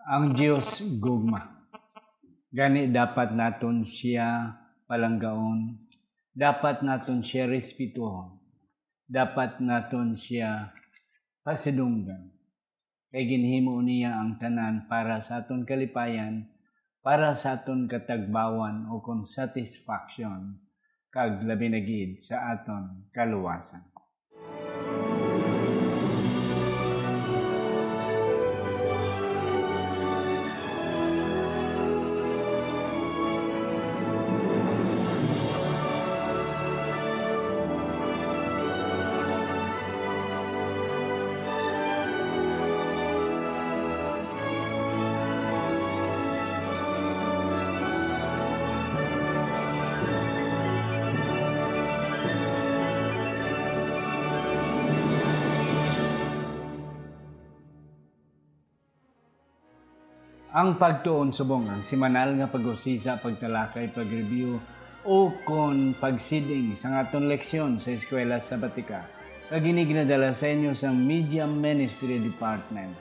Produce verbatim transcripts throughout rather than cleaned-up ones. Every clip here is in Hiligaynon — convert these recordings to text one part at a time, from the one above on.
Ang Dios gugma. Gani, dapat naton sia palanggaon, dapat naton sia respetuhon, dapat naton sia pasidunggan. Kay ginhimo niya ang tanan para sa aton kalipayan, para sa aton katagbawan, o kon satisfaction, kag labi na gid sa aton kaluwasan. Ang pagtuon subong ang semanal nga pag-usisa, pagtalakay, pag-review, o kon pagsiding sang aton leksyon sa Eskwela Sabatika, kag ini ginadala sa inyo sang Media Ministry Department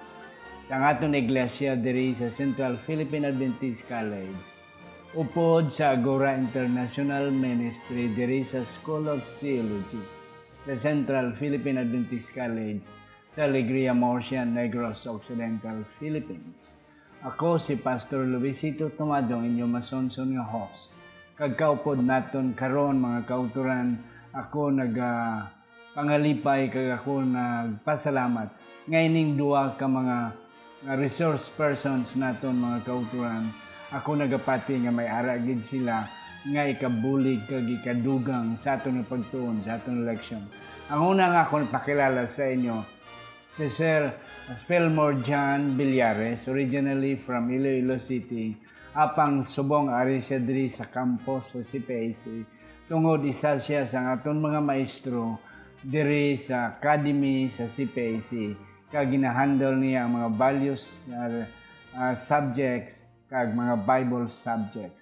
sang aton iglesia diri sa Central Philippine Adventist College, upod sa Agora International Ministry diri sa School of Theology sa Central Philippine Adventist College sa Alegria, Murcia, Negros Occidental, Philippines. Ako si Pastor Luisito Tomado, ang inyo masunson nga host. Kag kaupod naton karon, mga kautoran, ako naga pangalipay kag ako nagpasalamat nga ining duha ka mga, nga resource persons naton, mga kautoran, ako nagapati nga may ara gid sila nga ikabulig kag ikadugang sa aton nga pagtuon, sa aton leksyon. Ang una nga akon pakilala sa inyo, si Sir Fillmore John Villares, originally from Iloilo City, apang subong ari siya diri sa campus sa C P I C, tungod isa siya sa aton mga maestro diri sa academy sa C P I C, kag ginahandle niya ang mga values, ah, ah, subjects kag mga Bible subjects.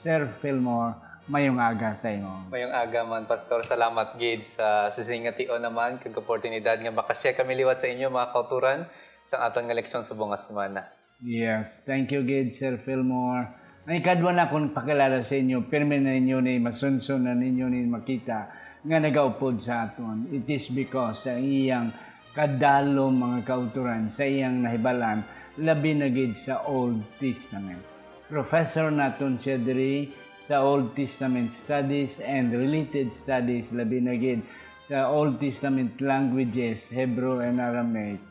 Sir Fillmore, mayong aga sa imo. Mayong aga man, Pastor. Salamat gid sa sising nga tion naman kag oportunidad nga makashare kami liwat sa inyo, mga kauturan, sa aton nga leksyon subong nga semana. Yes, thank you gid, Sir Fillmore. Ang ikadwa na akong pakilala sa inyo, pirmi na ninyo ni masunson, na ninyo ni makita nga nagaupod sa aton. It is because sa iyang kadalom, mga kauturan, sa iyang nahibalan, labi na gid sa Old Testament. Professor naton siya diri sa Old Testament Studies and Related Studies, labi na gid sa Old Testament languages, Hebrew and Aramaic.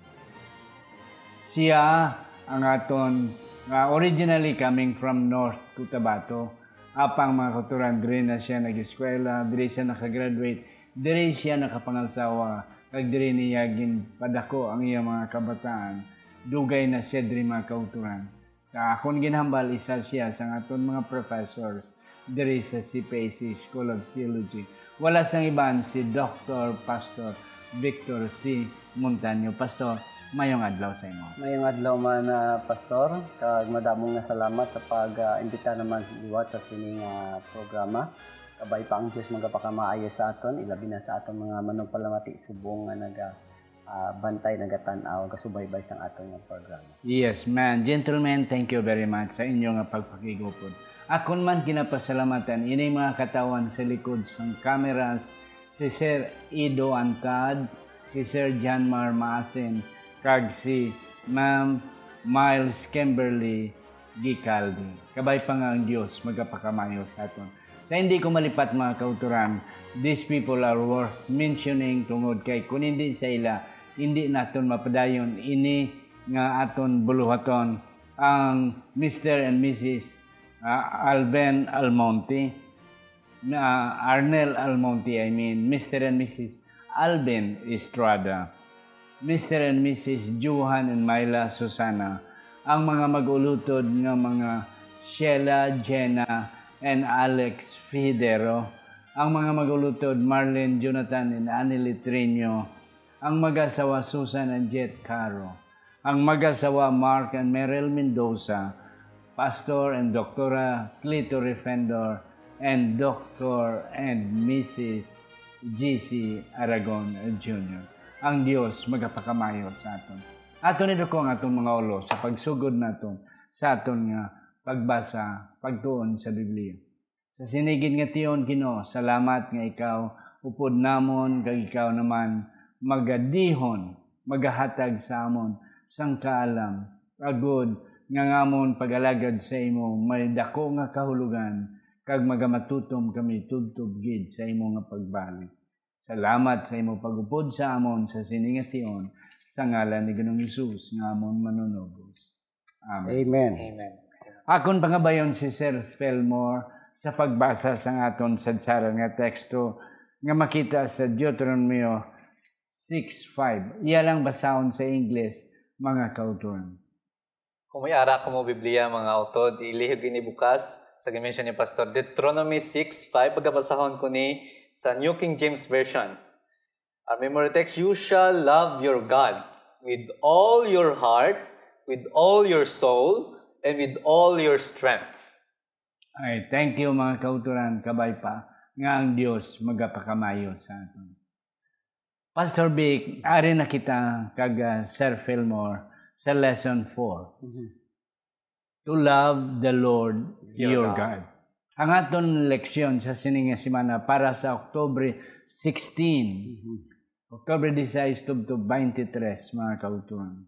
Siya ang aton, nga originally coming from North Cotabato. Apang, mga kauturan, diri na siya nag-eskwela, diri siya nakagraduate, diri siya nakapangasawa, kag diri niya ginpadako ang iyang mga kabataan. Dugay na siya diri, mga kauturan. Sa akon ginhambal, isa siya sa aton mga professors diri sa C P I C School of Theology. Wala sang iban, si Doctor Pastor Victor C. Montaño. Pastor, mayong adlaw sa imo. Mayong adlaw man, ah, Pastor, kag madamong nga salamat sa pag, ah, imbita naman liwat sa sini nga programa. Kabay pa ang Dios magapakamaayo sa aton, ilabi na sa aton mga manugpalamati subong nga naga, ah, bantay, nagatan-aw, gasubaybay sang aton nga programa. Yes, man. Gentlemen, thank you very much sa inyo nga pagpakigupod. Akon man ginapasalamatan ining mga katawhan sa likod sang cameras, si Sir Ido Antad, si Sir Janmar Maasin, kag si Ma'am Miles Kimberly Gicaldi. Kabay pa nga ang Dios magapakamayo sa aton. Sa hindi ko malipat, mga kauturan, these people are worth mentioning, tungod kay kun hindi sa ila, hindi naton mapadayon ini nga aton buluhaton, ang Mister and Missus, ah, Alvin Almonte, na Arnel Almonte, I mean, Mister and Missus Alvin Estrada, Mister and Missus Johan and Myla Susana, ang mga mag-ulutod nga mga Sheila, Jenna, and Alex Fijidero, ang mga mag-ulutod Marlene, Jonathan, and Annie Litrino, ang mag-asawa Susan and Jet Caro, ang mag-asawa Mark and Meryl Mendoza, Pastor and Doktora Clito Refendor, and Doctor and Missus G C Aragon Junior. Ang Dios magapakamayo sa aton. Aton idukong aton mga ulo sa pagsugod naton sa aton nga pagbasa, pagtuon sa Biblia. Sa sini gid nga tion, Ginoo, salamat nga ikaw upod namon, kag ikaw naman magadihon, magahatag sa amon sang kaalam, agod nga ang amon pag-alagad sa imo may dako nga kahulogan, kag magamatutom kami tubtob gid sa imo nga pagbalik. Salamat sa imo pag-upod sa amon sa sini nga tion, sa ngalan ni Ginoong Jesus nga amon Manunubos. Amen. Amen. Amen. Akon pangabayon si Sir Fillmore sa pagbasa sang aton sadsaran nga teksto nga makita sa Deuteronomio six five. Iya lang basahon sa English, mga kauturan. Kung may ara kamo Biblia, mga utod, ilihog ini bukas sa gimension ni Pastor. Deuteronomy six five, pagabasahon ko ni sa New King James Version. Our memory text, "You shall love your God with all your heart, with all your soul, and with all your strength." Ay, thank you, mga kauturan. Kabay pa nga ang Dios magapakamayo sa aton. Pastor Vic, ari na kita kag, ah, Sir Fillmore sa lesson four. Mhm. To love the Lord Your your God. God. Ang aton leksyon sa sini nga semana para sa October sixteen, Mhm. October disais tubtob twenty-three, mga kauturan.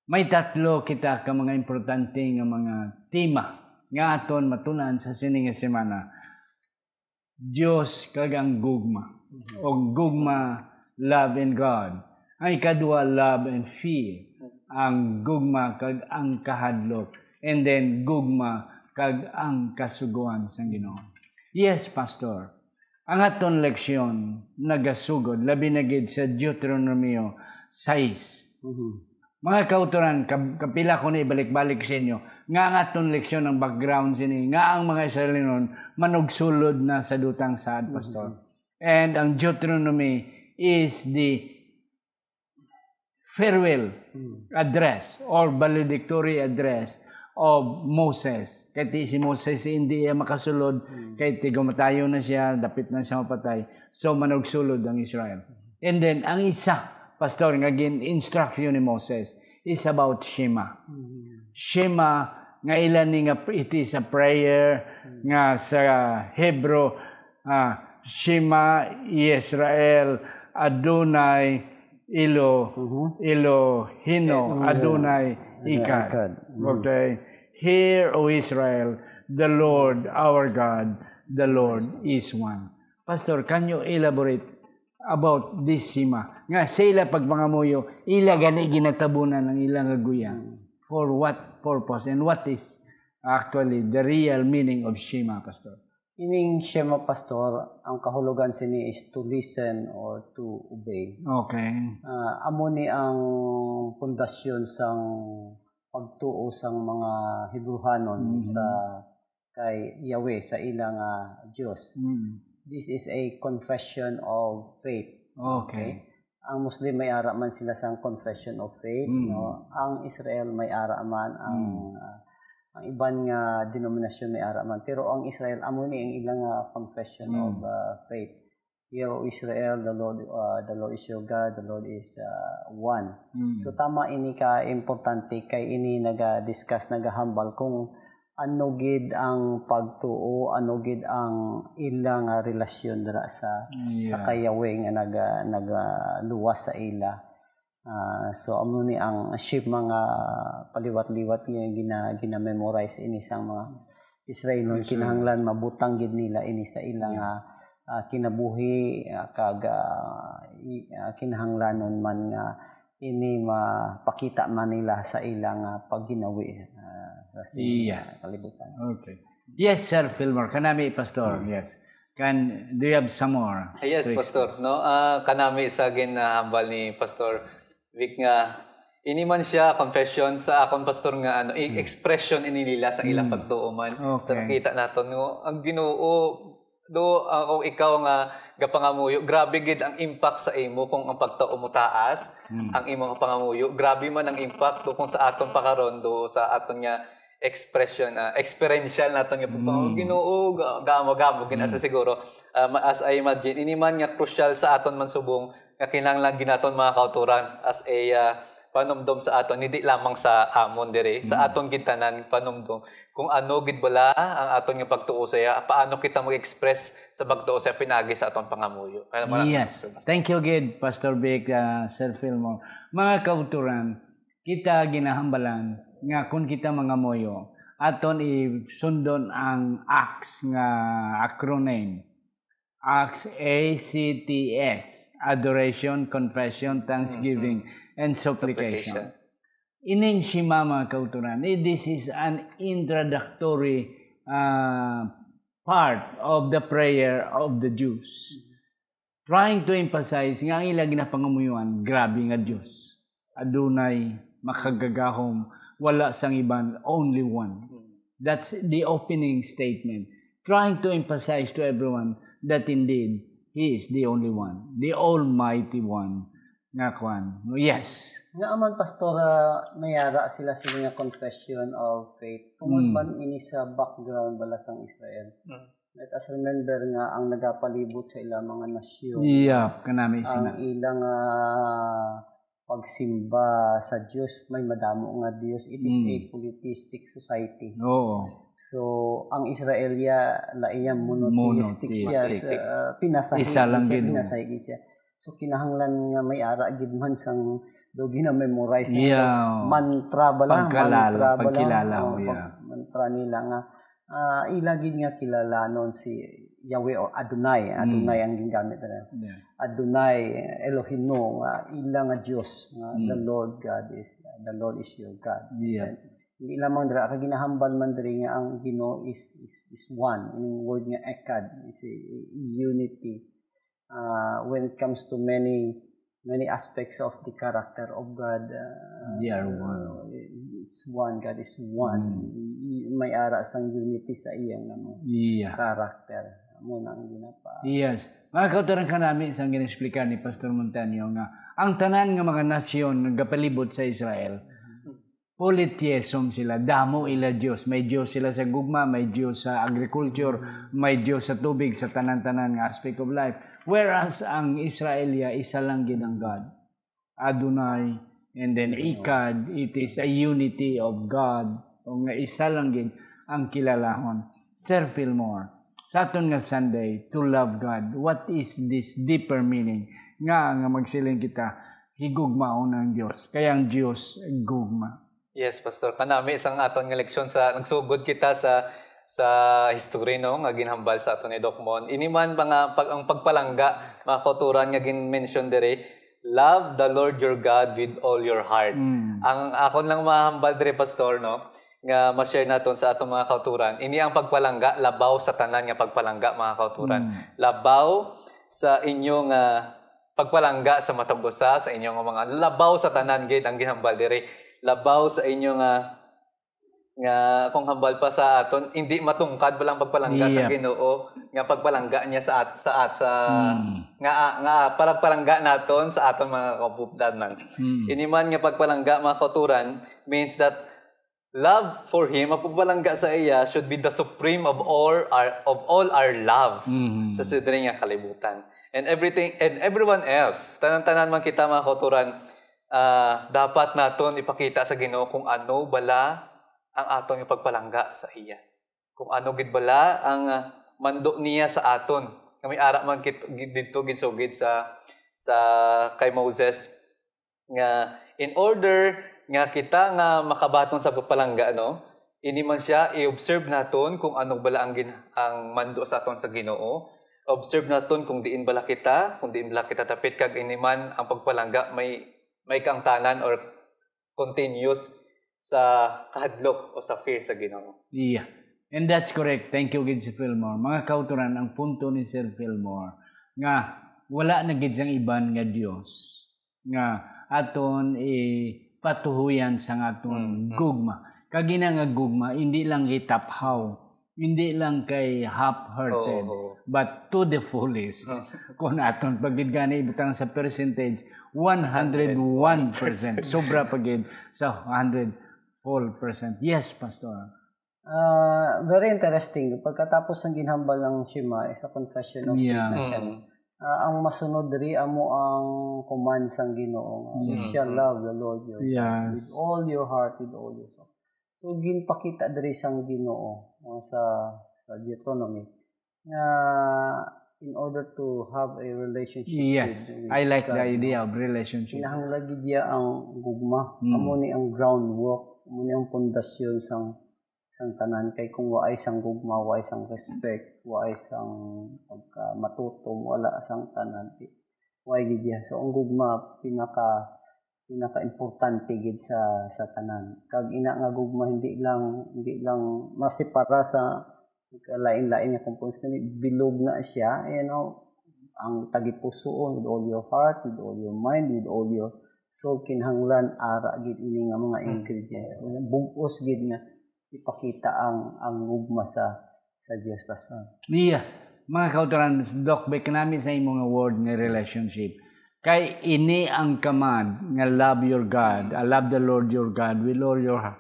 May tatlo kita ka mga importante nga mga tema nga aton matun-an sa sini nga semana. Dios kag ang gugma. Mhm. O gugma, love and God. Ang ikadua, love and fear. Ang gugma kag ang kahadlok. And then, gugma kag ang kasugoan sang Ginoo. Yes, Pastor. Ang aton leksyon nagasugod, labi na gid sa Deuteronomio sais. Mhm. Mga kauturan, kab-, kapila ko na ibalik-balik sa inyo, nga ang aton leksyon, ang background sini, nga ang mga Israelinon manugsulod na sa dutang saad, Pastor. Mhm. And ang Deuteronomy is the farewell Mm. address or valedictory address of Moses. Kay ti si Moses, hindi iya makasulod, Mm. kay tigumatayo na siya, dapit na siya mapatay. So, manugsulod ang Israel. And then, ang isa, Pastor, nga gin-instruction ni Moses is about Shema. Mm. Shema, nga ila ni nga, it is a prayer Mm. nga sa Hebrew, ah, Shema Yisrael Adonai Elo-, Mhm. Elohino Eh, Adonai Adonai Echad. Echad. Mm. Okay. "Hear, O Israel, the Lord our God, the Lord is one." Pastor, can you elaborate about this Shema? Nga sa ila pagpangamuyo, ila gani ginatabunan ang ila nga guya. Mm. For what purpose and what is actually the real meaning of Shema, Pastor? Ining Shema, Pastor, ang kahulogan sini is to listen or to obey. Okay. Ah, amo ni ang pundasyon sang pagtuo sang mga Hebreohanon Mhm. sa kay Yahweh, sa ila nga Dios. Mm. This is a confession of faith. Okay. Okay? Ang Muslim may ara man sila sang confession of faith, Mm. no? Ang Israel may ara man, ang, Mm. ah, ang iban nga denominasyon may ara man. Pero ang Israel, amo ni ang ilang, ah, confession Mm. of, ah, faith. "Hear, O Israel, the Lord, ah, the Lord is your God, the Lord is, ah, one." Mm. So, tama ini ka importante kay ini naga-discuss, nagahambal kung ano gid ang pagtuo, ano gid ang ila nga relasyon dira sa, sa Yeah. kay Yahweh nga naga-, nagaluwas sa ila. Ah, so, amo ni ang Shema nga paliwat-liwat nga gina-, gina-memorize ini sang mga Israelonon. Israel. Kinahanglan mabutang gid nila ini sa ila Yeah. nga, ah, kinabuhi, ah, kag, ah, i-, ah, kinahanglanon man nga ini mapakita man nila sa ila nga pagginawi, ah, sa sin-, Yes. kalibutan. Okay. Yes, Sir Fillmore. Kanami, Pastor. Hmm. Yes. Can, do you have some more? Ah, yes, Please. Pastor. No, ah, kanami sa ginhambal ni Pastor Vic nga ini man siya confession sa akon, Pastor, nga ano, i-, Hmm. expression ini nila sa ilang Hmm. pagtuo man. Okay. Nakita naton nga ang Ginoo, do, ah, o ikaw nga gapangamuyo, grabe gid ang impact sa imo kung ang pagtuo mo taas, Hmm. ang imo nga pangamuyo, grabe man ang impact do kung sa aton pakaron, do sa aton nga expression, ah, experiential naton nga pagpangamuyo. Mm. Ginoo, ga-, gamo, gamo, gid na sa Mm. siguro. Ah, ma-, as I imagine, ini man nga crucial sa aton man subong nga kinahanglan gid naton mga kauturan as a, ah, panumdom sa aton, hindi lamang sa amon diri, sa Mm. aton gid tanan panumdom, kung ano gid bala ang aton nga pagtuo sa iya, paano kita mag-express sa pagtuo sa iya pinaagi sa aton pangamuyo. Kaya maraming Yes. salamat. Thank you gid, Pastor Vic, uh, Sir Fillmore. Mga kauturan, kita ginahambalan nga kung kita mangamuyo, aton isundon ang acts nga acronym. Acts, A C T S, adoration, confession, thanksgiving, Mm-hmm. and supplication. Supplication. Ining Shema, mga kauturan, eh, this is an introductory, uh, part of the prayer of the Jews. Trying to emphasize nga ang ila ginapangamuyoan, grabe nga Dios. Adunay, makagagahom, wala sang iban, only one. Mm. That's the opening statement. Trying to emphasize to everyone that indeed, He is the only one, the Almighty One. Nga kwan. Yes. Nga man, Pastor, ah, may ara sila sila nga confession of faith. Tungod Mm. man ini sa background bala sang Israel. Mm. Let us remember nga ang nagapalibot sa ilang mga nasyon, Yap, kanami ang sina. ilang, ah, pagsimba sa Dios, may madamo nga Dios. It is Mm. a polytheistic society. Oo. So, ang Israel ya, la iya monotheistic siya, Monotheistic. sa, ah, pinasahi Isa lang siya, gid. pinasahi gid siya. So, kinahanglan nga may ara gid man sang daw gina-memorize nila. Yeah. Mantra bala, Pagkalala, mantra bala. pagkilala, Oh, yeah. pag-, mantra nila nga, ah, ila gid nga kilalanon si Yahweh o Adonai. Adonai Mm. ang gingamit nila. Yeah. Adonai Elohino, nga ila nga Dios, nga Mm. the Lord God is, the Lord is your God. Yeah. And hindi lamang dira, kay ginahambal man diri nga ang Ginoo is, is, is one. Yung word nga echad is a unity. Uh, when it comes to many, many aspects of the character of God, uh, They are one. it's one. God is one. Mm. Y-, y-, may ara sang unity sa iyang, ano, Yeah. character. Amo na ang ginapa- Yes. Mga kauturan, kanami sang gin-explicar ni Pastor Montaño nga ang tanan nga mga nasyon nagapalibot sa Israel, polytheism sila, damo ila Dios. May Dios sila sa gugma, may Dios sa agriculture, may Dios sa tubig, sa tanan-tanan nga aspect of life. Whereas ang Israel ya, isa lang gid ang God. Adonai, and then Echad, it is a unity of God. O nga isa lang gid ang kilalahon. Sir Fillmore, sa aton nga Sunday, to love God, what is this deeper meaning? Nga, nga magsiling kita, higugmaon ang Dios. Kay ang Dios gugma. Yes, Pastor. Kanami sang aton nga leksyon sa nagsugod kita sa, sa history, no, nga ginhambal sa aton ni Doc Mon. Ini man mga pag, ang pagpalangga, mga kauturan nga gin-mention diri, "Love the Lord your God with all your heart." Mm. Ang akon lang mahambal diri, Pastor, no, nga ma-share naton sa aton mga kauturan, ini ang pagpalangga labaw sa tanan nga pagpalangga, mga kauturan. Mm. Labaw sa inyo nga pagpalangga sa matag usa, sa inyo nga mga, labaw sa tanan gid ang ginhambal diri. Labaw sa inyo nga, nga kung hambal pa sa aton, hindi matungkad pa lang pagpalangga sa Yeah. Ginoo, nga pagpalangga niya sa at-, sa at-, sa Mm. nga, nga pagpalangga naton sa aton mga kaupod-anan. Mm. Ini man nga pagpalangga, mga kauturan, means that love for Him, ang pagpalangga sa iya, should be the supreme of all our, of all our love Mhm. sa sidri nga kalibutan. And everything, and everyone else, tanan-tanan man kita, mga kauturan, ah, dapat naton ipakita sa Ginoo kung ano bala ang aton nga pagpalangga sa iya. Kung ano gid bala ang, ah, mando niya sa aton. Nga may ara man kit-, gid-, didto ginsugid sa, sa kay Moses, nga in order nga kita nga makabaton sa pagpalangga, no? Ini man siya, i-observe naton kung ano bala ang gin-, ang mando sa aton sa Ginoo. Observe naton kung diin bala kita, kung diin bala kita tapit, kag ini man ang pagpalangga may, may kaangtanan or continuous sa kahadlok o sa fear sa Ginoo. Yeah. And that's correct. Thank you gid, Sir Fillmore. Mga kauturan, ang punto ni Sir Fillmore nga wala na gid sang iban nga Dios nga aton ipatuhoyan sang aton Mm, mm. gugma. Kag ina nga gugma, hindi lang gitaphaw, hindi lang kay half-hearted, Oo, oo. but to the fullest. Oo. Kung aton pa gid gani ibutang sa percentage, one hundred one percent. Sobra pa gid sa hundred full percent. Yes, Pastor. Ah, very interesting. Pagkatapos ang ginhambal ng Shema, is a confession of faith Yeah. na siya. Mm. Ah, ang masunod diri amo ang command sang Ginoo, nga, "You Mm. shall love the Lord your God Yes. with all your heart, with all your soul." So, ginpakita diri sang Ginoo, uh, sa, sa Deuteronomy nga in order to have a relationship Yes, with, with I like the God, idea no? of relationship. Kinahanglan gid niya ang gugma. Mm. Amo ni ang groundwork, amo ni ang pundasyon sang, sang tanan. Kay kung waay sang gugma, waay sang respect, waay sang pagkamatutom, wala sang tanan, waay gid niya. So, ang gugma, pinaka, pinaka-importante gid sa, sa tanan. Kag ina nga gugma, hindi lang, hindi lang masipara sa lain-lain nga components, kani bilog na siya, you know, ang tagipusoon, with all your heart, with all your mind, with all your soul, kinahanglan ara gid ini nga mga Mm. ingredients. Bug-os gid nga ipakita ang, ang gugma sa, sa Dios, Pastor. Iya, mga kautoran, Doc, bay kanami sa imo nga word nga relationship. Kay ini ang command nga love your God, uh, love the Lord your God with all your heart.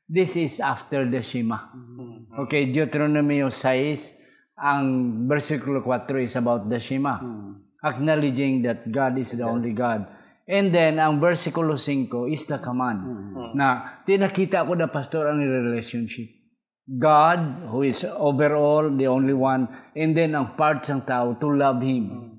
This is after the Shema. Mm. Okay, Deuteronomio six, ang bersikulo four is about the Shema. Mm. Acknowledging that God is the Yes. only God. And then, ang bersikulo five is the command. Mm. Mm. Na, tinakita ko na, Pastor, ang relationship. God, who is overall, the only one, and then ang part sang tao, to love Him. Mm.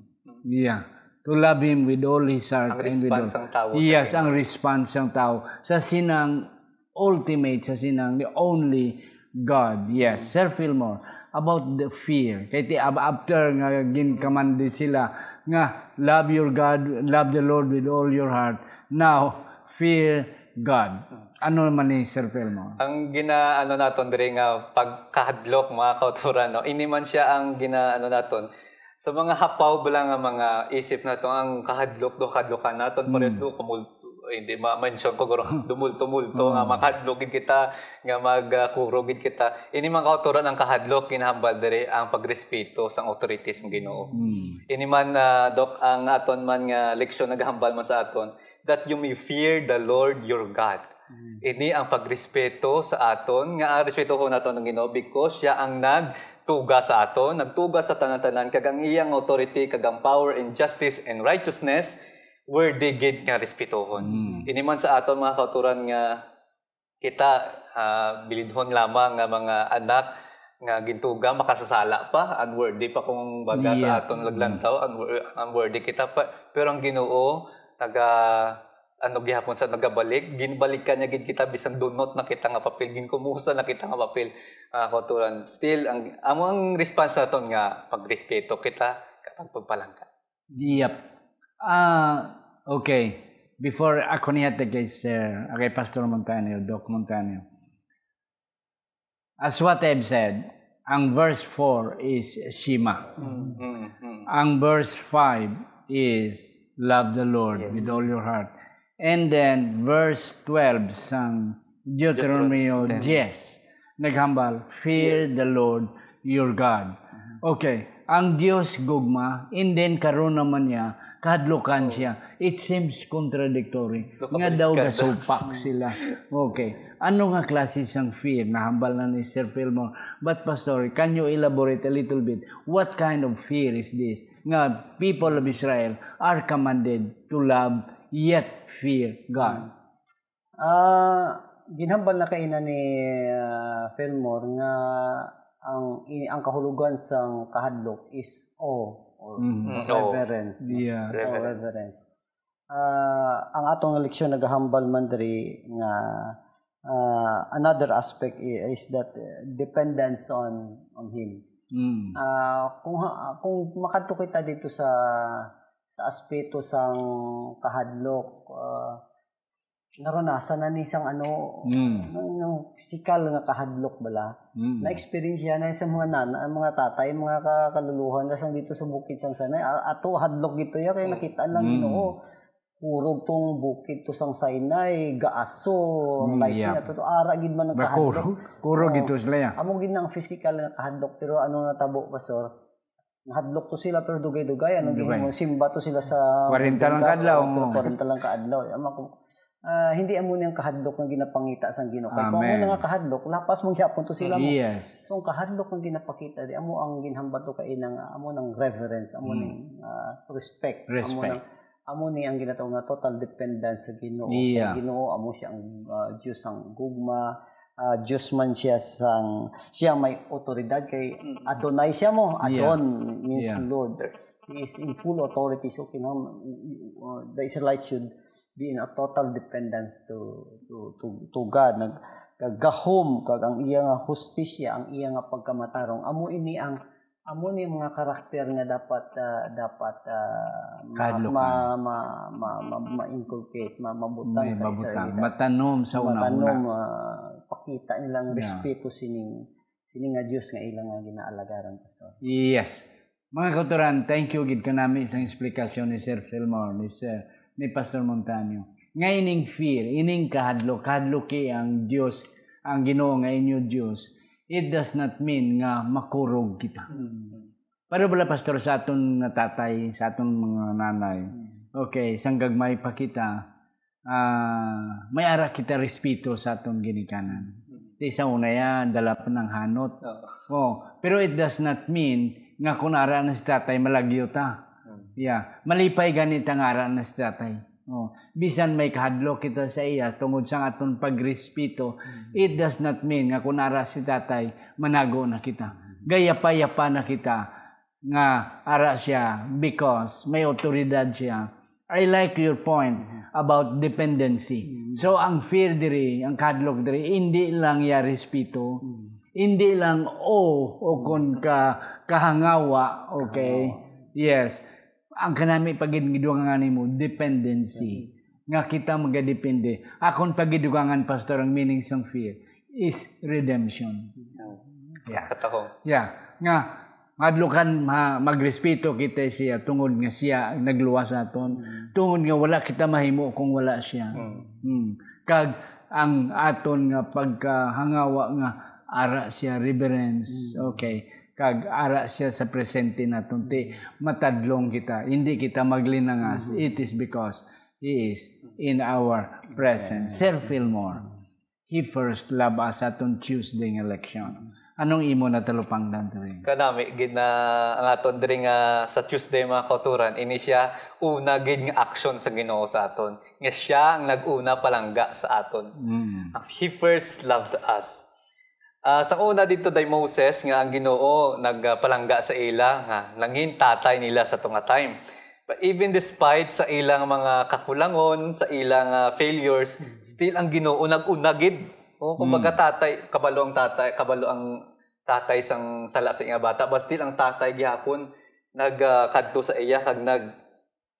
Yeah. To love Him with all his heart Ang and with response all sang tao sa Yes, Ginoo. ang response sang tao sa sinang ultimate, sa sinang the only God. Yes, Mm. Sir Fillmore, about the fear. Kay ti, ab-, after nga ginkamandi sila nga, "Love your God, love the Lord with all your heart." Now, fear God. Ano man ni Sir Fillmore? Ang gina-, ano naton diri nga pagkahadlok, mga kautoran, no? Ini man siya ang gina-, ano naton. Sa mga hapaw bala nga mga isip nato, ang kahadlok do, kahadlokan naton, Mm. pares do, kumul-, hindi ma-mention ko, guro, dumulto-multo, nga Mm. makahadlok gid kita, nga mag, ah, kuro gid kita. Ini, mga kautoran, ang kahadlok, ginahambal diri ang pagrespeto sang authorities ng Ginoo. Mm. Ini man, ah, Doc, ang aton man nga leksyon nagahambal man sa aton, that you may fear the Lord your God. Mm. Ini ang pagrespeto sa aton, nga ang respetuhon naton ang Ginoo because siya ang nagtuga sa aton, nagtuga sa tanan-tanan, kag ang iyang authority, kag ang power and justice and righteousness, worthy gid nga respetuhon. Mm. Ini man sa aton, mga kautoran, nga kita, ah, bilidhon lamang nga mga anak nga gintuga, makasasala pa, unworthy pa kung baga sa Yeah. aton laglantaw, unwor-, unworthy kita pa. Pero ang Ginoo, naga-, ano gihapon sa nagabalik, ginbalikan niya gid kita, bisan dunot na kita nga papel, ginkumusa na kita nga papel, ah, kautoran. Still, ang, amo ang response naton nga pagrespeto kita, kag pagpalangga. Yep. Ah, okay. Before ako niya kay Sir, kay Pastor Montaño, Doc Montaño. As what I've said, ang verse four is Shema. Mm, mm, mm. Ang verse five is love the Lord Yes. with all your heart. And then verse twelve sang Deuteronomy Deuteronomy ten. ten, naghambal, "Fear the Lord your God." Mhm. Okay, ang Dios gugma, and then karon naman niya, kahadlukan Oh. siya. It seems contradictory. Look, Nga daw kapiskal. gasupak sila. Okay. Ano nga klase sang fear? Nahambal na ni Sir Fillmore. But, Pastor, can you elaborate a little bit? What kind of fear is this? Nga people of Israel are commanded to love yet fear God. Ah, ginhambal na kaina ni, ah, Fillmore nga ang, i-, ang kahulugan sang kahadlok is awe or Mm. Mm, awe. reverence, no? Yeah. Or Reverence. reverence. Ah, ang atong leksyon nagahambal man diri nga, ah, another aspect i-, is that, uh, dependence on, on Him. Mm. Ah, kung ha-, kung makadto kita dito sa, sa aspeto sang kahadlok, ah, naranasan na ni sang ano, Mm. ng, ng pisikal nga kahadlok bala. Mm. Na-experience yan na sa mga nana, ang mga tatay, mga ka-, kaluluhan, nga sang dito sa bukid sang Sinai, a-, ato hadlok gito ya, kay Mm. nakita lang Mm. Ginoo. Kurog tong bukid to sang Sinai, gaaso, ang Mm, light yeah. niya, to, to, ara gid man ang Ba, kahadlok. kuro, kuro Oo. gito sila ya. Amo gid na ang physical nga kahadlok, pero ano natabo, Pastor? Nahadlok to sila, pero dugay-dugay. Ano Dugay. gid mo? Simba to sila sa Kwarenta lang Bundang, ka adlaw, oo, pero oo. kwarenta lang ka adlaw. Ama ko, Ah, hindi amo ni ang kahadlok nga ginapangita sang Ginoo. Kay kung amo Amen. na nga kahadlok, lapas man gyapon to sila mo. Yes. So ang kahadlok nga ginapakita di amo ang ginhambal to kay nang amo nang reverence, amo Mm. ning ah, respect, amo Respect. nang amo ni ang ginatawag nga total dependence sa Ginoo. Kay Yeah. Ginoo amo siya ang ah, Dios sang gugma, ah, Dios man siya sang siya may otoridad kay Mm. Adonai siya mo. Yeah. Adon means Yeah. Lord. He is in full authority. So kinahanglan uh, the Israelites should be in a total dependence to to to, to God. Nag gahom kag ang iya nga hustisya, ang iya nga pagkamatarong. Amo ini ang amo ni mga karakter nga dapat ah, dapat ah, ma, Kahadlokan. ma, ma, ma, ma, ma-inculcate, ma, mabutang May sa mabutang. Israelitas. Matanom sa Matanom, una-una. ah, pakita nilang Yeah. respeto sining sini nga Dios nga ila nga ginaalagaran, Pastor. Yes. Mga kautoran, thank you gid kanami sa explanation ni Sir Fillmore, ni Sir, ni Pastor Montaño. Nga ining fear, ining kahadlok, kahadloki ang Dios, ang Ginoo nga inyo Dios, it does not mean nga makurog kita. Pero bala, Pastor, sa aton nga tatay, sa aton mga nanay, okay, sang gagmay pa kita, ah, may ara kita respeto sa aton ginikanan. Ti sa una ya, dala pa ng hanot. Oo. Oh, pero it does not mean nga kung ara na si tatay, malagyo ta. Hmm. Yeah. Malipay gani ta nga ara na si tatay. Oh, bisan may kahadlok kita sa iya tungod sa aton pagrespeto, hmm, it does not mean nga kung ara si tatay, manago na kita. Hmm. Gayapa-yapa na kita nga ara siya because may otoridad siya. I like your point about dependency. Mm. So, ang fear diri, ang kahadlok diri, hindi lang ya respeto, mm, hindi lang o o kon ka kahangawa, okay? Kahangawa. Yes. Ang kanami pa gid gidugangan nimo, dependency. Mm. Nga kita magadepende. Akon pa gidugangan, Pastor, ang meaning sang fear is redemption. Mm. Yeah. Katahong. Yeah. Nga, madlukan, ma-, magrespeto kita siya tungod nga siya ang nagluwas sa aton. Mm. Tungod nga wala kita mahimo kung wala siya. Mm. Mm. Kag ang aton nga pagkahangawa nga ara siya, reverence, mm, okay, kag ara siya sa presente naton, ti matadlong kita, hindi kita maglinangas. Mm. It is because He is in our presence. Sir Fillmore, He first love us sa aton Tuesday nga leksyon. Anong imo natalupangdan diri? Kanami gid na ang aton diri nga sa Tuesday, mga kauturan, ini siya una gid nga aksyon sa Ginoo sa aton, nga siya ang nag-una palangga sa aton. Mm. He first loved us. Ah, sa una dito day Moses nga ang Ginoo nagpalangga sa ila nga nangin tatay nila sa tunga time. But even despite sa ilang mga kakulangon, sa ilang, ah, failures, mm, still ang Ginoo nag-una gid. O, kumbaga, mm, tatay, kabalo ang tatay, kabalo ang tatay sang sala sa iya bata, but still ang tatay gihapon nag, ah, kadto sa iya kag nag,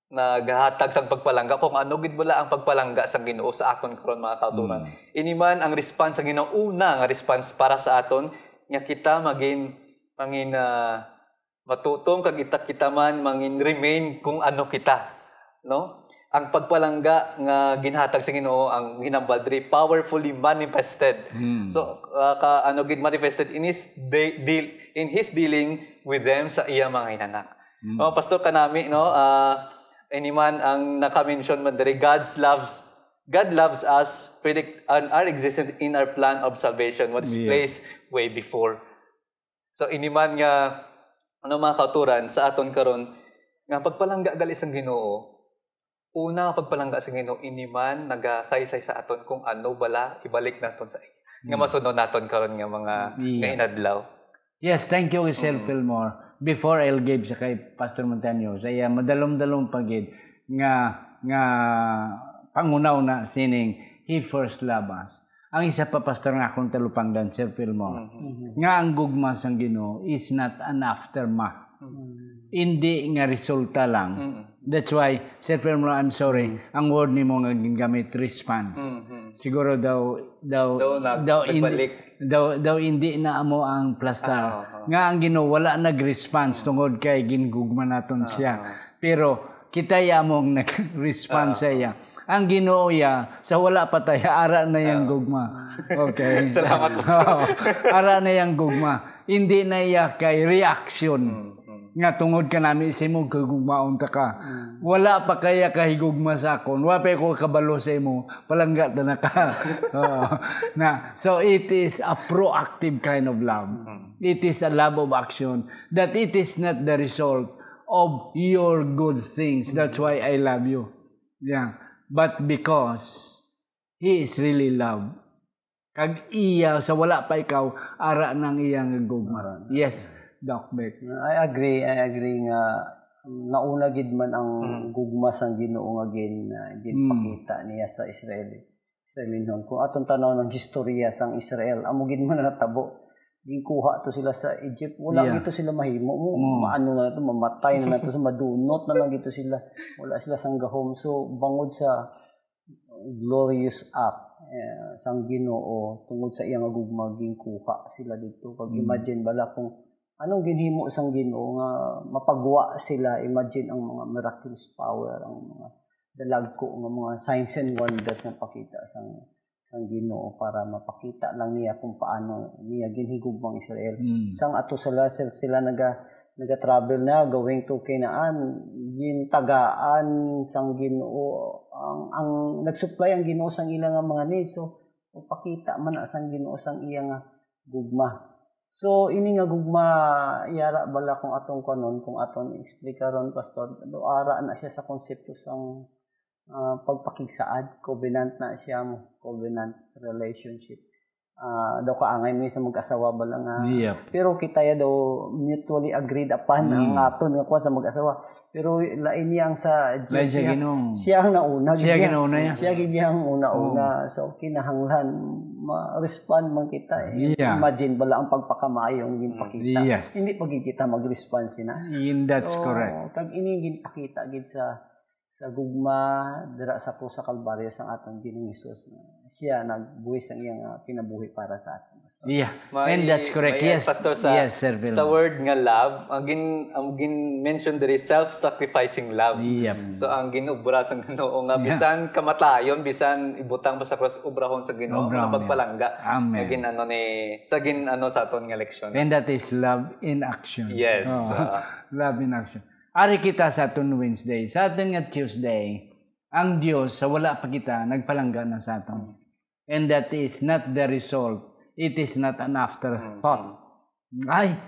naghatag sang pagpalangga. Kung ano gid bala ang pagpalangga sang Ginoo sa aton karon, mga kauturan. Mm. Ini man ang response sang Ginoo, una nga response para sa aton nga kita magin, mangin, ah, matutom kag ita kita man mangin remain kung ano kita, no? Ang pagpalangga nga ginhatag sa Ginoo, ang ginambal diri, powerfully manifested. Hmm. So, ah, ka, ano gid manifested in his de-, deal, in his dealing with them sa iya mga inanak. Hmm. Oh, Pastor, kanami, no? Ah, ini man ang naka-mention man diri, God's loves, God loves us, predict, and our existence in our plan of salvation was, yeah, placed way before. So, ini man nga, ano, mga kauturan sa aton karon, nga pagpalangga gali sang Ginoo, una nga pagpalangga sa Ginoo, ini man nagasaysay sa aton kung ano bala ibalik naton sa iya, nga, mm, masunod naton karon nga mga, yeah, nga inadlaw. Yes, thank you, Sir, mm, Fillmore. Before I'll give sa kay Pastor Montaño, sa iya madalom-dalom pa gid nga, nga pangunaw na sining He First Love Us. Ang isa pa, Pastor, nga akong talupangdan, Sir Fillmore, mhm, nga ang gugma sang Ginoo is not an aftermath. Mhm. Hindi nga resulta lang. Mhm. That's why, Sir Fillmore, I'm sorry, mhm, ang word nimo nga gingamit, response. Mhm. Siguro daw, daw, daw, nag-, daw, hindi, nagbalik, daw, daw hindi na amo ang plastar. Ah, ah, ah. Nga ang Ginoo wala nag-response, mhm, tungod kay gingugma naton, ah, siya, ah. Pero kita ya among nag-response, ah, sa iya. Ang Ginoo ya, sa wala pa tayo, ara na yang, ah, gugma. Okay. Salamat, Pastor. Oo. Ara na yang gugma. Hindi na iya kay reaction. Mm, mm. Nga tungod kanami sa imo, higugmaon ta ka. Mm. Wala pa kaya kahigugma sa akon, wa pa ko kabalo sa imo, palangga ta na ka. Oo. Na, so it is a proactive kind of love. Mm. It is a love of action, that it is not the result of your good things. That's why I love you. Yeah. But because He is really love. Kag iya, sa wala pa ikaw, ara nang iya nga gugma. Ara na. Yes, Doc Beck. I agree, I agree nga nauna gid man ang Mm. gugma sang Ginoo nga gin-, ah, Mm. ginpakita niya sa Israel. Israelinhon. Kung aton tanaw ang historya sang Israel, amo gid man natabo. Ginkuha to sila sa Egypt. Wala Yeah. gito sila mahimo. Mo, Mm. maano na to, mamatay na nato, sa madunot na lang gito sila. Wala sila sang gahom. So, bangod sa glorious act, eh, sang Ginoo, tungod sa iya nga gugma, ginkuha sila dito. Kag Mm. imagine bala kung anong ginhimo sang Ginoo nga mapagwa sila. Imagine ang mga miraculous power, ang mga dalagko nga mga signs and wonders nga pakita sang, sang Ginoo para mapakita lang niya kung paano niya ginhigugma ang Israel. Mm. Sang ato sila, sil-, sila naga-, naga-travel na going to Canaan, gintagaan sang Ginoo ang, ang nag-supply ang Ginoo sang ila nga mga needs. So, mapakita man na sang Ginoo sang iya nga gugma. So, ini nga gugma, yara bala kung atong kunon, kung atong explikaron, Pastor, do ara na siya sa konsepto sang, ah, pagpakigsaad, covenant na siya mo, covenant relationship. Ah, daw kaangay mo sa mag-asawa bala nga. Yep. Pero kita ya daw mutually agreed upon ang Mm. aton nga kuwan sa mag-asawa. Pero lain niya ang sa Diyos Lain sa niya. Ginoo. Siya ang nauna, Siya gid niya. Ginauna niya. Siya gid niya ang una-una. Oo. So, kinahanglan, ma-respond man kita, eh. Yeah. Imagine bala ang pagpakamayo ang ginpakita. Yes. Hindi pa gid kita mag-respond sina. And that's So, correct. kag ini ginpakita gid sa, sa gugma, dira sa krus sa Kalbaryo sang aton Ginoong Hesus. Siya nagbuhis ang iyang, ah, kinabuhi para sa aton. Yeah. May, And that's correct. may Yes. Pastor, sa, Yes, Sir Phil. sa word nga love, ang gin-, ang gin-mention diri, self-sacrificing love. Yep. So, ang ginobra sang Ginoo nga Yeah. bisan kamatayon, bisan ibutang pa sa krus, obrahon sa Ginoo, Obrahon, ang pagpalangga. Amen. Nga gin-, ano ni, sa gin-, ano sa aton nga leksyon. And that is love in action. Yes, Oh. ah. Love in action. Ari kita sa aton Wednesday. Sa aton nga Tuesday, ang Dios, sa wala pa kita, nagpalangga na sa aton. And that is not the result. It is not an afterthought. Mm. Ay,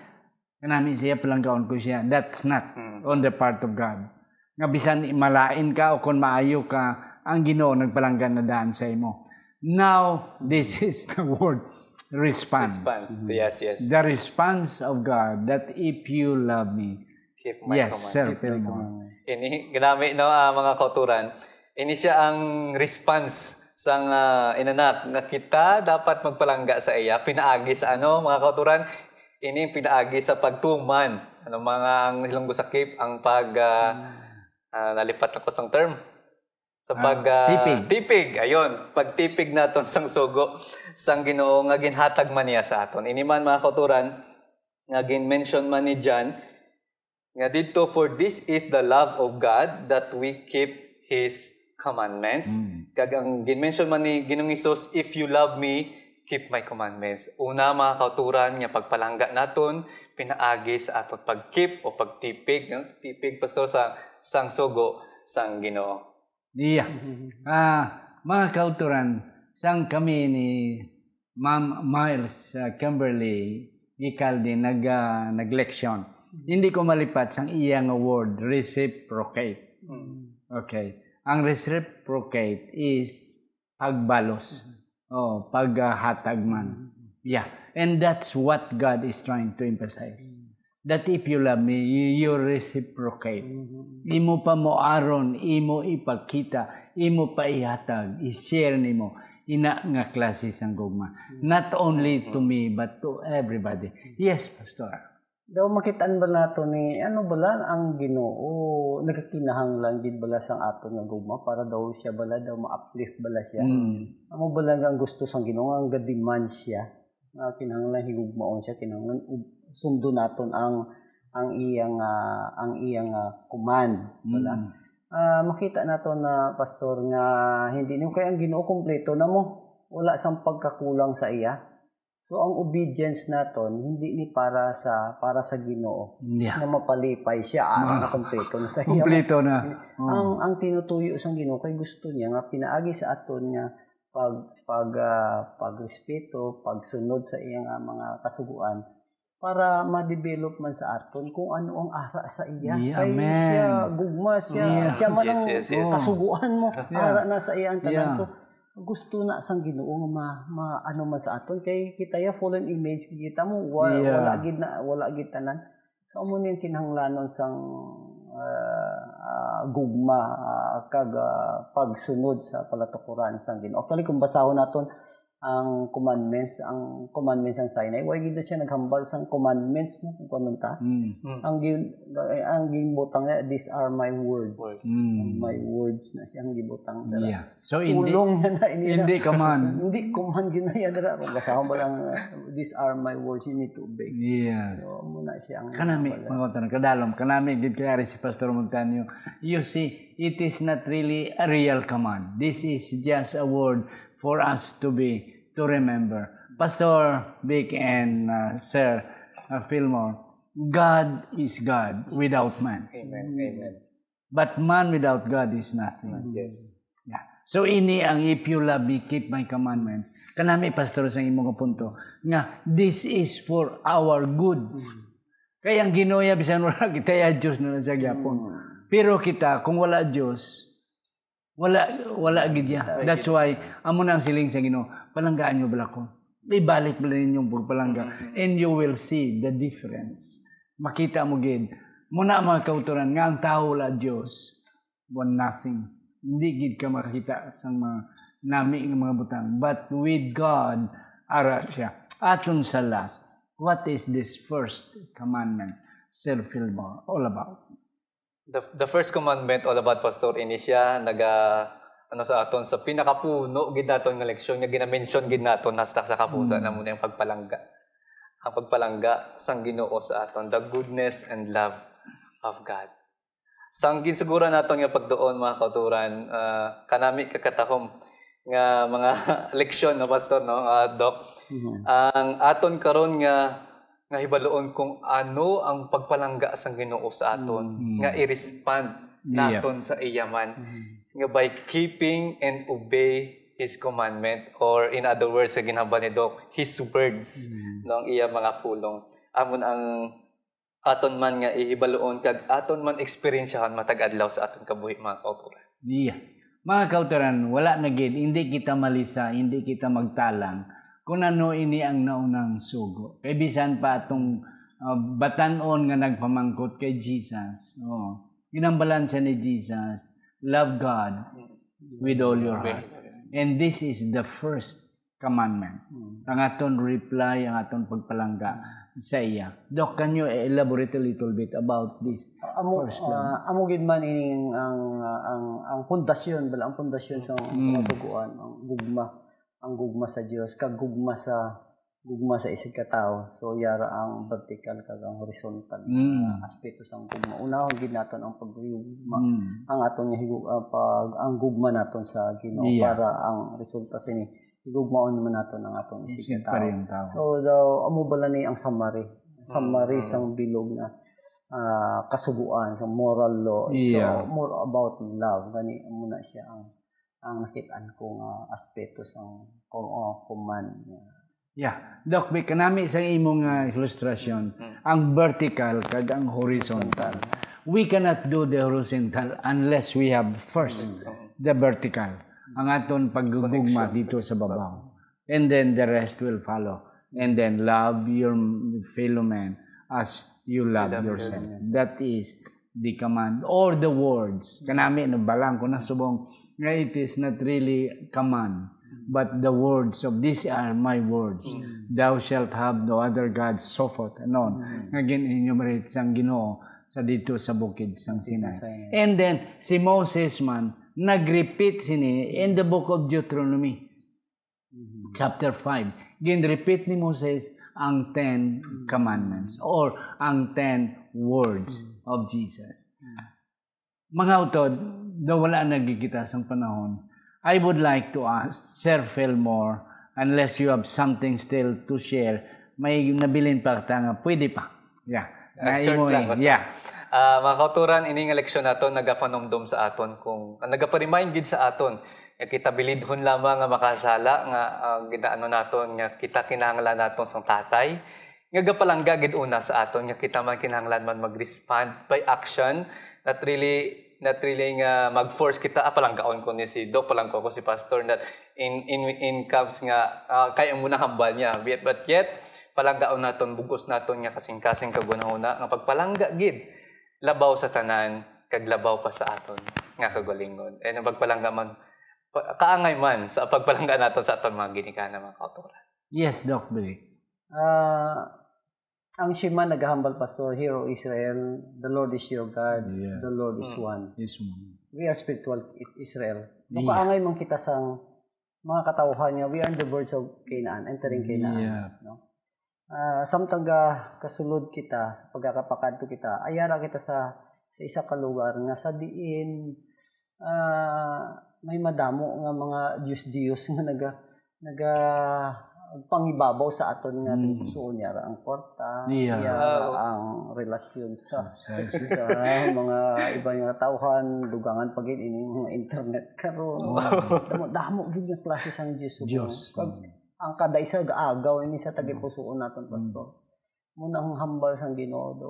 kanami siya, palanggaon ko siya. That's not Mm. on the part of God. Nga bisan malain ka o kung maayo ka, ang Ginoo nagpalangga na daan sa imo. Now, this is the word response. Response. Yes, yes. The response of God, that if you love me, Keep my Yes, command. Sir Keep my Filmon. commandments. Ini, ginami, no, ah, mga kauturan. Ini siya ang response sang, ah, inanak nga kita dapat magpalangga sa iya. Pinaagi sa ano, mga kauturan? Ini pinaagi sa pagtuman. Ano mga ang Ilonggo sakip, ang pag, ah, Hmm. ah, nalipat ako sang term. Sa Ah, pag, ah, tipig. tipig, ayun, pagtipig naton sang sugo sang Ginoo nga ginhatag man niya sa aton. Ini man, mga kauturan, nga gin-mention man ni John, nga didto, "For this is the love of God, that we keep His commandments." Mm. Kag ang gin-mention man ni Ginoong Hesus, "If you love me, keep my commandments." Una, mga kauturan, nga pagpalangga naton pinaagi sa aton pag-keep o pagtipig, no? Tipig, Pastor, sa, sang sugo sang Ginoo. Iya. Mhm. Ah, mga kauturan, sang kami ni Ma'am Miles, ah, Kimberly Gicaldi nag, ah, nagleksyon, hindi ko malipat sang iya nga word, reciprocate. Mm. Okay. Ang reciprocate is pagbalos. Mhm. Oh, paghatag man. Mhm. Yeah. And that's what God is trying to emphasize. Mhm. That if you love me, you, you reciprocate. Mhm. Imo pa mo aron, imo ipakita, imo pa ihatag, i-share nimo, ina nga klase sang gugma. Mhm. Not only to Mhm. me, but to everybody. Mhm. Yes, Pastor. Daw makitaan ba nato ni, ano bala ang Ginoo, nagakinahanglan gid bala sang aton nga gugma para daw siya bala, daw ma-uplift bala siya? Mm. Amo bala nga ang gusto sang Ginoo, nga ang ga-demand siya, nga kinahanglan higugmaon siya, kinahanglan ub-, sundon naton ang, ang iyang, ah, ang iyang, ah, command, bala? Mm. Ah, makita nato na, Pastor, nga hindi niyo kay ang Ginoo kompleto na mo. Wala sang pagkakulang sa iya. So, ang obedience naton hindi ni para sa, para sa Ginoo, Yeah. na mapalipay siya, ara Ah, na kompleto na sa iya. kompleto na. Oh. Ang, ang tinutuyo sang Ginoo kay gusto niya nga pinaagi sa aton nga pag, pag, ah, pagrespeto, pagsunod sa iya nga mga kasugoan para ma-develop man sa aton kung ano ang ara sa iya. Yeah, Kay amen. siya, gugma siya, Yeah. siya man Yes, ang yes, yes. Oh. kasugoan mo, Yeah. ara na sa iya ang tanan. Yeah. So, gusto na sang Ginoo nga ma, ma, ano man sa aton. Kay kita ya fallen image, kita mo, wa-, Yeah. wala gid na, wala gid tanan. So, amo ni ang kinahanglanon sang, ah, ah, gugma, ah, kag, ah, pagsunod sa palatukoran sang Ginoo. Actually, kung basahon naton ang commandments, ang commandments sang Sinai, wa gid na siya naghambal sang commandments, no? Kung kuwan ta. Mm. Mm. Ang gin-, ang ginbutang niya, "These are my words." Words. Mm. My words na siya ang gibutang dala. Yeah. So, hindi, Pulong niya na ini. hindi command. Hindi command gid na iya dala. Kung basahon ba lang, uh, "These are my words, you need to obey." Yes. So, amo na siya ang Kanami, wala. mga utod, kadalom, kanami gid kay ari si Pastor Montaño. You see, it is not really a real command. This is just a word for us to be, to remember. Pastor Vic and, uh, Sir, uh, Fillmore, God is God without man. Amen. Amen. But man without God is nothing. Yes. Yeah. So ini ang, "If you love me, keep my commandments." Kanami, Pastor, sa imo nga punto, nga this is for our good. Mm. Kay ang Ginoo ya, bisan wala kita ya, Diyos na lang sa gyapon. Mm. Pero kita, kung wala Diyos, wala, wala gid ya. Wala That's gid. why, amo na ang siling sa Ginoo, "Palanggaan niyo bala ko. Ibalik bala ninyo ang pagpalangga, Mm. and you will see the difference." Makita mo gid. Muna, mga kautoran, nga ang tawo wala Diyos, one nothing. Hindi gid ka makakita sang mga nami nga mga butang. But with God, ara siya. Aton sa last, what is this first commandment, Sir Fillmore, all about? The, the first commandment all about, Pastor, ini siya naga, ano, sa aton, sa pinakapuno gid naton nga leksyon nga ginamention gid naton hasta sa kapusa Mm. na muna yung pagpalangga. Ang pagpalangga sang Ginoo sa aton, the goodness and love of God. Sang ginsugura naton nga pagtuon, mga kauturan, ah, kanami kakatahom nga mga leksyon, no, Pastor, no, ah, Doc? Mhm. Ang aton karon nga, nga hibaluon kung ano ang pagpalangga sang Ginoo sa aton, Mm. nga i-respond Yeah. naton sa iya man. Mhm. Nga by keeping and obey His commandment, or in other words, sa ginhambal ni Doc, His words, Mm. no, ang iya mga pulong. Amon ang aton man nga ihibaluon kag aton man eksperyensyahan matag adlaw sa aton kabuhi, mga kauturan. Iya. Mga kauturan, wala na gid, hindi kita malisa, hindi kita magtalang kung ano ini ang naunang sugo. Kay bisan pa atong, ah, batan-on nga nagpamangkot kay Jesus, oh, ginambalan siya ni Jesus, "Love God with all your heart." And this is the first commandment. Mm. Ang aton reply, ang aton pagpalangga sa iya. Doc, can you elaborate a little bit about this Amo, first love? ah, amo gid man ining ang, ah, ang, ang pundasyon, bala, ang pundasyon sa, sa Mm. kasugoan, ang gugma, ang gugma sa Dios, kag gugma sa, gugma sa isigkatawo. So, yara ang vertical kag ang horizontal Mm. nga aspeto sang gugma. Unahon gid naton ang paghigugma, Mm. ang aton nga higu-, ah, pag, ang gugma naton sa Ginoo Yeah. para ang resulta sini higugmaon man naton ang atong Isig isigkatawo. parehong tao. So, daw, amo bala ni ang summary. Summary Mm. sang bilog nga, ah, kasugoan, sa moral law. It's, Yeah. uh, more about love. Gani, amo na siya ang, ang nakit-an ko nga aspeto sang ko-, uh, command niya. Yeah. Doc, may kanami sa imong, ah, ilustrasyon, Mm. ang vertical kag ang horizontal. Horizontal. We cannot do the horizontal unless we have first Mm. the vertical. Ang aton paggugugma Connection. dito sa babaw. And then the rest will follow. And then love your fellow man as you love Love yourself. yourself. That is the command or the words. Kanami, nabalang ko na subong nga it is not really command, but the words of, "These are my words. Mm. Thou shalt have no other gods," so forth and on. Mm. Nga gin-enumerate sang Ginoo sa dito sa bukid sang Sinai. Sinai. And then, si Moses man, nag-repeat sini in the book of Deuteronomy, Mhm. chapter five. Gin-repeat ni Moses ang Ten Mm. Commandments or ang Ten Words Mm. of Jesus. Mm. Mga utod, daw wala na gid kita sang panahon, I would like to ask Sir Fillmore Unless you have something still to share, may nabilin pa ta nga pwede pa. Yeah. Ah, short lang, Pastor. Yeah. Ah, mga kauturan, ini nga leksyon naton nagapanumdom sa aton kung, ah, nagapa-remind gid sa aton nga kita bilidhon lamang nga makasala, nga, ah, ginaano naton nga kita kinahanglan naton sang tatay, nga gapalangga gid una sa aton nga kita man kinahanglan man mag-respond by action, not really, not really nga mag-force kita, ah, palanggaon ko ni si Doc, palanggaon ko si Pastor, not in, in, in comes nga, ah, kay amo na hambal niya. Yet, but yet, palanggaon naton, bug-os naton nga kasing-kasing kag hunahuna nga pagpalangga gid labaw sa tanan kag labaw pa sa aton nga kagalingon. And ang pagpalangga man, pa- kaangay man sa pagpalangga naton sa aton mga ginikanan, mga kauturan. Yes, Doc Blake. Ah, ang Shema nagahambal, Pastor, "Hear, O Israel, the Lord is your God, Yeah. the Lord is Mm. one." This one. We are spiritual I- Israel. Yeah. Makaangay man kita sang mga katawhan niya, we are in the verge of Canaan, entering Canaan. Yeah. No? Ah, samtang ga kasulod kita, sa pagkakapakadto kita, ayara kita sa sa isa ka lugar nga sa diin ah, may madamo nga mga Diyos-Diyos nga naga naga pangibabaw sa aton nga Mm. tagipusoon, yara ang kwarta, Yeah. yara ang relasyon sa Sa- sa mga iba nga tawhan, dugangan pa gid ini mga internet karon. Wow. Damo, damo gid nga klase sang Diyos. Diyos. Pag, ang kada isa gaagaw ini sa tagipusoon naton, Pastor. Mo na ang hambal sang Ginoo do.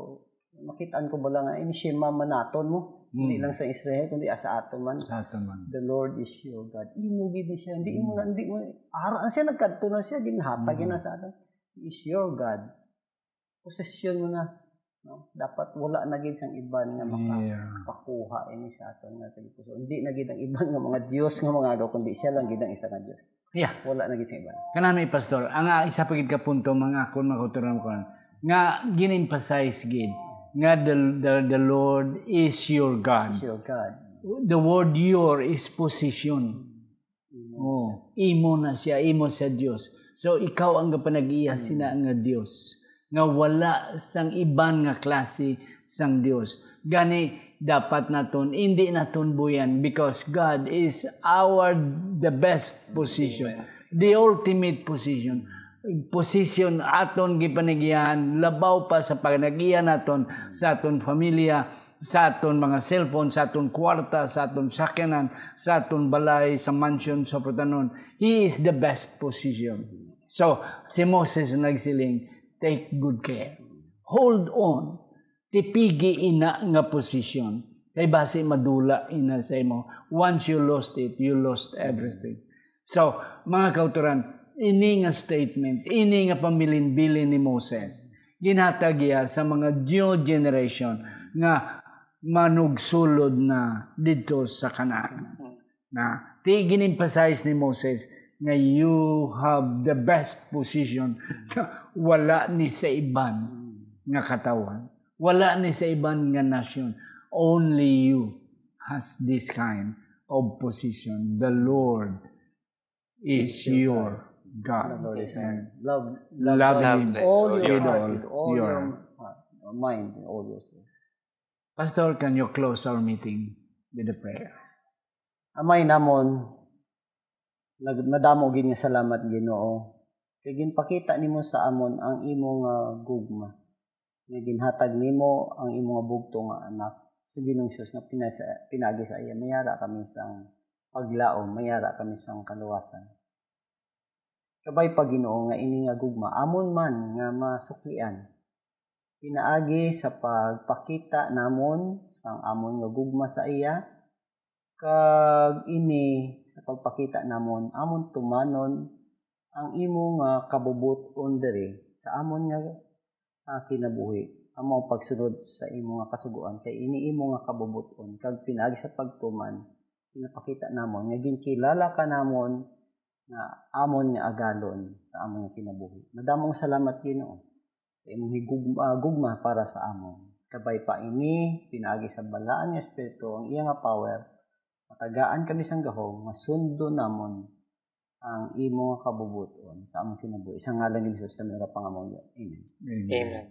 Makitaan ko bala nga ini Shema man naton mo. Hindi Mm. lang sa Israel kundi sa ato man. Sa ato man. The Lord is your God. Imo gid ni siya. Hindi mo na, hindi mo. Ara siya, nagkadto na siya, ginhatag Mm. na sa aton. He is your God. Posesyon mo na. No? Dapat wala na gid sang iban nga maka Yeah. pakuha ini sa aton nga tagipuso. Hindi na gid ang iban nga mga Diyos nga mga agaw, kundi siya lang gid ang isa nga Diyos. Yeah. Wala na gid sang iban. Kanami, Pastor, ang ah, isa pa gid ka punto, mga akon, mga kauturan ko, nga gin-emphasize gid nga the, the, the Lord is your God. Is your God. The word your is position. Imo Oh, imo na siya, imo sa Dios. So ikaw ang gapanag-iya sina nga Dios, nga wala sang iban nga klase sang Dios. Gani dapat naton, hindi naton buyan, because God is our the best position, the ultimate position. Position aton gipanagihan, labaw pa sa panagihan naton sa aton familia, sa aton mga cellphone, sa aton kwarta, sa aton sakyanan, sa aton balay, sa mansion, sa putanon. He is the best position. So, si Moses nagsiling, "Take good care. Hold on. Tipigi ina nga posisyon. Kay basi madula ina sa imo. Once you lost it, you lost everything." So, mga kauturan, ini nga statement, ini nga pamilinbilin ni Moses, ginhatag iya sa mga new generation nga manugsulod na didto sa Canaan. Na, ti gin-emphasize ni Moses nga you have the best position. Wala ni sa iban nga katawhan. Wala ni sa iban nga nasyon. Only you has this kind of position. The Lord is your God. The Lord is And Love, love God Him with all your with heart, all with all your your heart, mind, with all your soul. Pastor, can you close our meeting with a prayer? Amay namon, nag- nadamo gid nga salamat, Ginoo, kay ginpakita nimo sa amon ang imo nga gugma, nga ginhatag nimo ang imo nga bugto nga anak sa Ginoong Jesus nga pinasa- pinaagi sa iya. Mayara kami sang paglaom, mayara kami sang kaluwasan. Kabay pa, Ginoo, nga ini nga gugma amon man nga masuklian pinaagi sa pagpakita namon sang amon nga gugma sa iya, kag ini sa pagpakita namon amon tumanon ang imo nga kabubot-on diri sa amon nga, ah, kinabuhi, amo ang pagsunod sa imo nga kasugoan, kay ini imo nga kabubot-on, kag pinaagi sa pagtuman pinapakita namon nga ginkilala ka namon nga amon nga agalon sa amon nga kinabuhi. Madamo nga salamat, Ginoo, sa imong higugma, gugma para sa amon. Kabay pa ini, pinaagi sa balaan nga Espiritu, ang iya nga power, matagaan kami sang gahom nga sundon namon ang imo nga kabubot-on sa among kinabuhi. Sa ngalan ni Jesus kami nagapangamuyo. Amen. Amen.